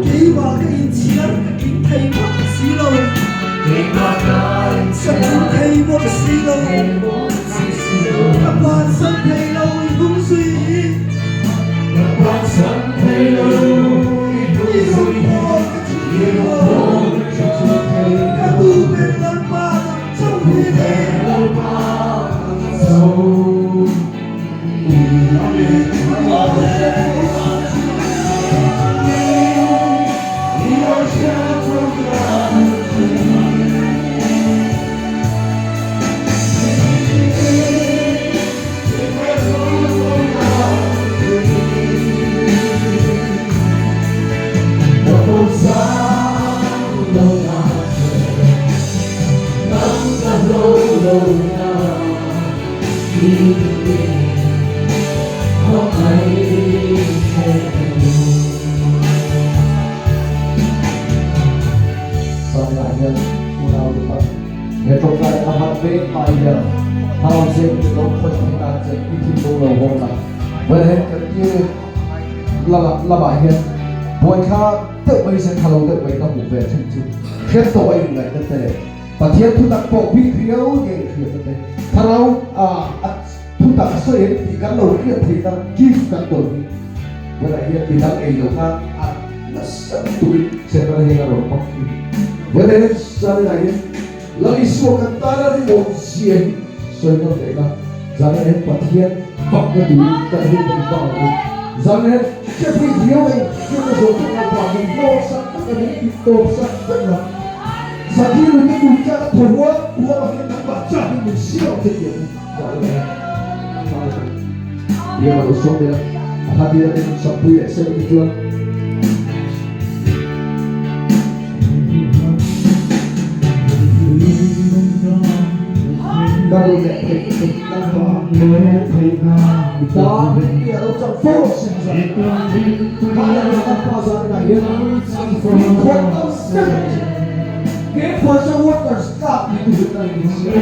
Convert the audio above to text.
Keimah ka inchhiar ka tling thei bawk si lo. Ka tling thei bawk si lo. Ka bansan thei lo i hnung zui hi. I rawngbâwl ka chhun thei lo. Ka duh ber Lalpa nang chauh hi ni. Sanah hian unau te tak he tawngtai a hman vek mai hian thlarau zeng te lo khawih theih nan che i thinlung lo hawn la. Vawiin kan tir lamah hian buaithla deuh mai se thalo deuh mai ka hmuh ve thin chu hriat tawh a inngaihna te leh Pathian thutak pawh bik riau nge i hriatna te thlarau a thutak a sawi em tih kan lo hriat theihna gift kan dawn hi vawiinah hian midang ei lo khan a nasa turin Setana hian a rawn hmang thin. Vawiinah hian Zaninah hian Lal Isua kan tana rinawm zia hi sawi ngam leh ila Zaninah hian Pathian bakna turin kan hun kan inbak ang u. Zaninah hian hriatpui riau a inhriatna zawng zawng Lalpa min hlawksak tak a min titawpsak vek a. Sakhi lui te tui chiah ka thaw huam huam a hian nangmah chak in min siam che tih ang zah lo e. Biak a lo sawm ila a hla tir atin sampui leh sem hi chuan ka lu leh theih theih na i tan rin ti a lo chang fo sin zan kha la zan ah hian min khawih tam ber che he pawisa workers tlak ni tu ka ni sia.